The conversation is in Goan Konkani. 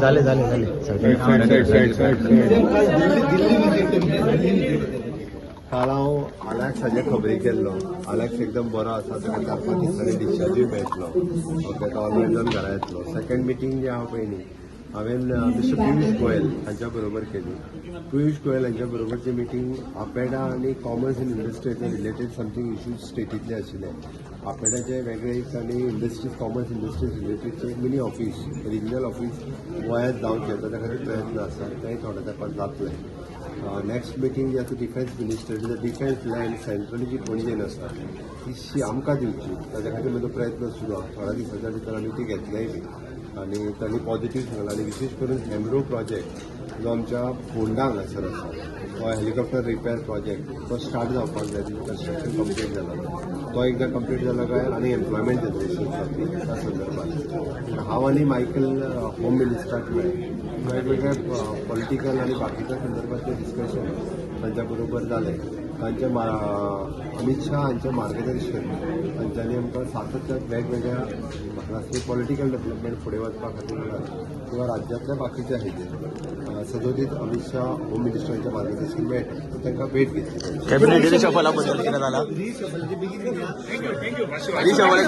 झाले झाले झाले. Side side side side side. काल हांव आलॅक्स हाजे खबरेक गेल्लो. आलॅक्स एकदम बरो आसा. ताका 4-5 दिसांनी डिस्चार्जूय मेळटलो. ओके, तो ऑलरेडी जावन घरा येतलो. सेकंड मिटींग जी आहा पळय न्ही, हांवें मिस्टर पियुष गोयल हांच्या बरोबर केली. पियुष गोयल हांच्या बरोबरची मिटींग आपेडा आनी कॉमर्स एंड इंडस्ट्रीचे रिलेटेड समथींग इश्यूज स्टेटींतले आशिल्ले. आपेडाचे वेगळे एक आनी इंडस्ट्रीज, कॉमर्स इंडस्ट्रीज रिलेटेडचे एक मिनी ऑफीस, रिजनल ऑफीस गोंयांत जावचें ताच्या खातीर प्रयत्न आसा. तेंय थोड्या तेंपान जातलें. नेक्स्ट मिटींग जी आसा, defence minister, defence land centrally जी पणजेन आसा ती आमकां दिवची, ताच्या खातीर म्हजो प्रयत्न सुरू आसा. थोड्या दिसाच्या भितर आमी ती घेतलेय बी आनी तांणी पॉझिटीव सांगलां. आनी विशेश करून हेमरो प्रोजेक्ट जो आमच्या फोंडा हांगासर आसा, तो हेलिकॉप्टर रिपेर प्रोजेक्ट, तो स्टार्ट जावपाक जाय. तेजें कन्स्ट्रक्शन कंप्लीट जाला. तो एकदां कंप्लीट जालो काय आनी एम्प्लॉयमेंट जनरेशन जातली. त्या संदर्भात हांव आनी मायकल होम मिनिस्टराक मेळ्ळे. वेगवेगळे पॉलिटिकल आनी बाकीच्या संदर्भातले डिस्कशन तांच्या बरोबर जालें. तांच्या अमित शाह हांचें मार्गदर्शन, तांच्यांनी आमकां सातत्यान वेगवेगळ्या राष्ट्रीय पॉलिटिकल डेव्हलपमेंट फुडें वचपा खातीर म्हणात किंवा राज्यांतल्या बाकीच्या हेजेर सदोदीत अमित शाह, होम मिनिस्टरांचें मार्गदर्शन मेळटा. तांकां भेट घेतली. कॅबिनेट रिशफला बद्दल कितें जाला? रिशफल.